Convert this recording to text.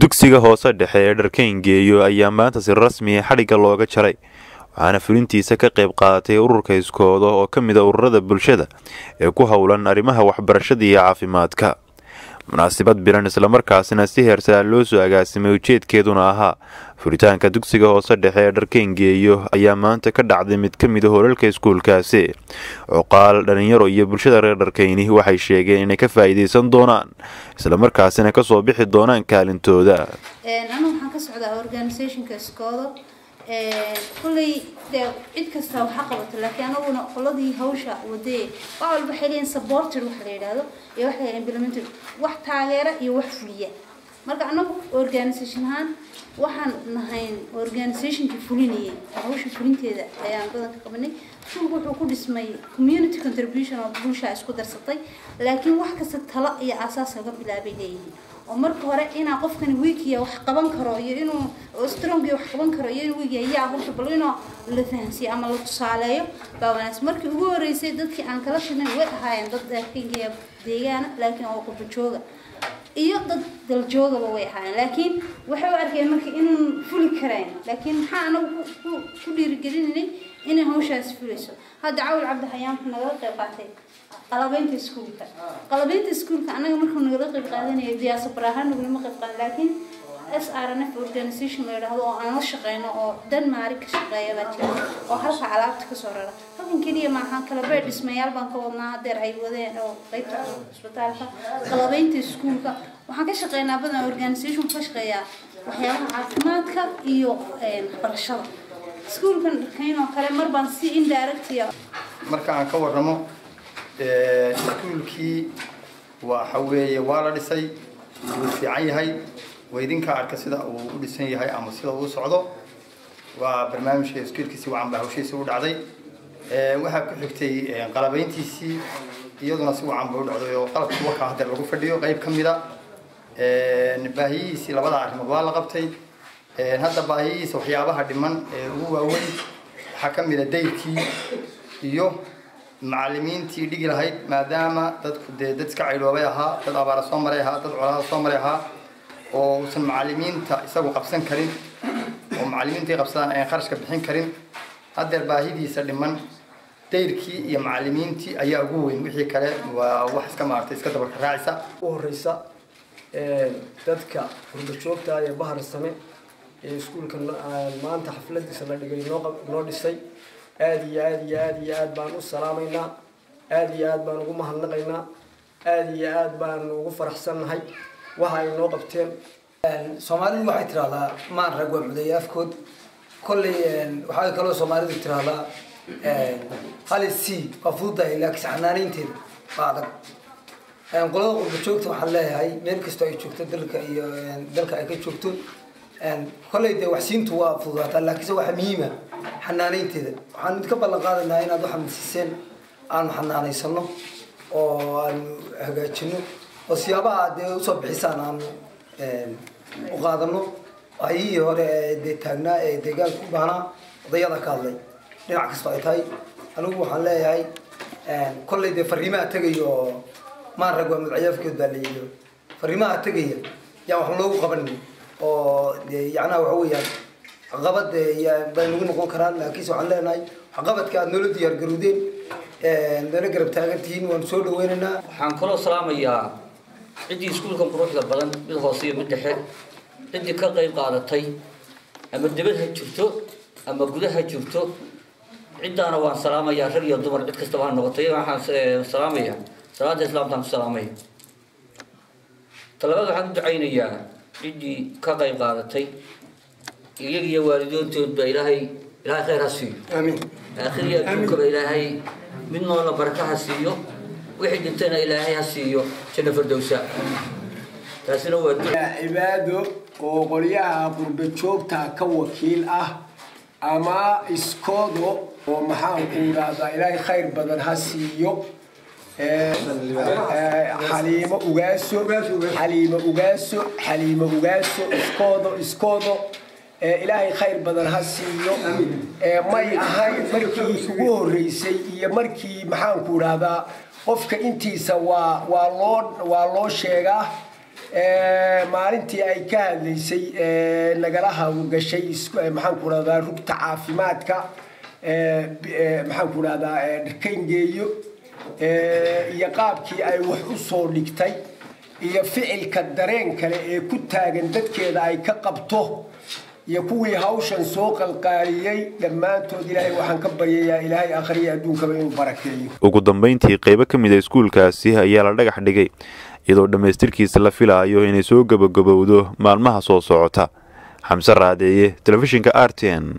Dugsiga hoose dhexe ee Dharkayn Geeyo ayaa maanta si rasmi ah xadhigga looga jaray, waxaana fulintiisa ka qayb qaadatay ururka Iskoodo oo ka mid ah ururada bulshada ee ku howlan arrimaha waxbarashada iyo caafimaadka. Munaasabad bilan islamarkaasina si heersaraa loo soo agaasimay, ujeedkeeduna ahaa furitaanka dugsiga hoose dhexe ee Dharkayn Geeyo, ayaa maanta ka dhacday mid ka mid ah hoolalka iskuulkaasi. Cuqaal, dhalinyaro iyo bulshada reer Dharkayni waxay sheegeen inay ka faa'iidaysan doonaan islamarkaasina kasoo bixi doonaan kaalintooda. Anu waxaan ka socdaa organizationka Iskoodo. Kulley dee cid kasta waxa qabato, laakiin anaguna qoladii hawsha wadee wax walba waxay leeyihin supporter waxa la yidhaahdo iyo waxa la implementer, wax taageera iyo wax fuliya. Marka anagu organization ahaan waxaan nahayn organizationkii fulinayay, hawsha fulinteeda ayaan badanka qabanay. Iskuulku wuxuu ku dhismay community contribution oo bulsha isku darsatay, laakiin wax kasta talo iyo aasaas laga bilaabay leeyihiin, oo marka hore inaa qofkani weak iya wax qaban karo iyo inuu strong wax qaban karo iyo inuu weak yahay yaa horta bal inuu la fahansiiyo ama la tusaaleeyo baa wanaagsan. Markii ugu horeysay dadkii aan kala shirnay way ahaayeen dad Dharkayngeeya deegaana, laakiin oo qurba jooga iyo dad daljoogaba way ahaayeen, laakiin waxay u arkeen marka inuun fuli karayn. Laakiin maxaa anagu ku dhiirigelinay inay hawshaas fulayso. Hadda Cawil Cabdi Xayaan wuxuu nagala qayb qaatay qalabaynta iskuulka. Qalabaynta iskuulka anaga markuu nagala qayb qaadanayay diaspora ahaan nagulama qayb qaadan, laakiin SRNF organization la yidhaahdo oo aan la shaqeyno oo Denmark ka shaqeeya baa jira oo halka alaabta kasoo rara. Halkan keliya maaha, kalabeer dhismayaal baan ka wadnaa hadeer ay wadeen oo qeybta cusbitaalka, qalabaynta iskuulka. Waxaan ka shaqeynaa badan organization ka shaqeeyaa waxyaabaha caafimaadka iyo waxbarashada. Iskuulkan Dharkayn oo kale mar baan si indirect Marka aan ka warramo iskuulkii, waxa weeye waa la dhisay, wuu fiican yahay, waa idinka arka sida uu u dhisan yahay ama sida uu socdo. Waa barnaamijka iskuulkiisi wacan baa hawshiisi u dhacday. Waxaa ku xigtay qalabayntiisii, iyaduna si wacan bay u dhacday oo qalabkii wakaa haddeer lagu fadhiyo qayb ka mida. Baahiyihiisii labada arrimood waa la qabtay. Hadda baahiyihiisa waxyaabaha dhiman ee ugu waaweyn waxaa ka mid ah dayrkii iyo macallimiintii dhigi lahayd, maadaama dadku dee dad iska caydhoobay ahaa, dad abaara soo maray ahaa, dad colaada soo maray ahaa, oo uusan macallimiinta isagu qabsan karin oo macallimiintii qabsadaan ayaan kharashka bixin karin. Haddeer baahidiisa dhiman dayrkii iyo macallimiintii ayaa ugu weyn, wixii kale waa wax iska maaragtay iska dabarka raacisa. U horeysa dadka qurba joogta ee Bahar Same ee iskuulka maanta xafladiisa la dhigay noo dhisay, aada iyo aad iyo aad iyo aad baan u salaamaynaa, aada iyo aad baan ugu mahadnaqaynaa, aada iyo aad baan ugu faraxsannahay waxa ay noo qabteen. Soomaalidu waxay tirahdaa maan rag waa cudeeye afkood. Kolley waxaa kaloo Soomaalidu tirahdaa hal c waa fududahay, laakiin xanaaneynteeda waa adag. Qolada qurba joogta waxaan leeyahay meel kastoo ay joogto dalka iyo dalka ay ka joogto, kolley dee waxsiintu waa fududaataa, laakiinse waxaa muhiima xanaaneynteeda. Waxaan idinka ballan qaadanaha inaad waxaad siiseen aanu xanaanaysano oo aanu hagaajino oo siyaabaha dee usoo bixisaan aanu u qaadano. Ayihii hore ee dee taagnaa ee deegaanka u baahnaa odayada ka hadlay dhinac kastoo ay tahay, anigu waxaan leeyahay kolley dee fariimaha tegaya oo maan rag waa mudcayaafkeed baa layidhi, fariimaha tegaya yaan wax loogu qabanin oo yacnaha waxa weeyaan caqabad bay nagu noqon karaan. Laakiinse waxaan leenahay waxqabadka aad noola diyaar garowdeen, noola garab taagan tihiin, waanu soo dhaweynaynaa. Waxaan kaloo salaamayaa ciddii iskuulkan quruxda badan, mid hoose iyo mid dhexe, ciddii ka qayb qaadatay, ama dibad ha jirto ama gudaha jirto, ciddaana waan salaamayaa, rag iyo dumar cid kastaba ha noqotay. Waxaan salaamayaa salaada islaamtaan ku salaamaya. Talabaad, waxaan u ducaynayaa ciddii ka qayb qaadatay, iyaga iyo waalidoontoodba Ilaahay khayr ha siiyo, aakhiriya adduunkaba Ilaahay mid noola baraka ha siiyo, wixii dhintayna Ilaahay ha siiyo janno fardowsa. Taasina waa cibaado oo qolyaha qurba joogta ka wakiil ah ama Iskoodo oo maxaan ku idhaahdaa, Ilaahay khayr badan ha siiyo. Xaliimo Ugaaso, Xaliimo Ugaaso, Xaliimo Ugaaso, Iskoodo, Iskoodo, Ilaahay khayr badan ha siiyo. May ahayn markii ugu horreysay iyo markii maxaan ku idhaahdaa qofka intiisa waa loo sheegaa. Maalintii ay ka hadlaysay nagala hawlgashay, maxaan ku rahdaa, rugta caafimaadka, maxaan ku rahdaa, Dharkayngeeyo, iyo qaabkii ay wax u soo dhigtay iyo ficilka dareen kale ee ku taagan dadkeeda ay ka qabto iyo kuwii hawshan soo qalqaaliyey dhammaantood, Ilaahay waxaan ka baryayaa Ilaahay akhriya adduunkaba inuu barakeeyo. Ugu dambeyntii, qaybo ka mid a iskuulkaasi ayaa la dhagax dhigay, iyadoo dhammaystirkiisa la filaayo inay soo gabagabowdo maalmaha soo socota. Xamse Raadeeye, telefishinka RTN.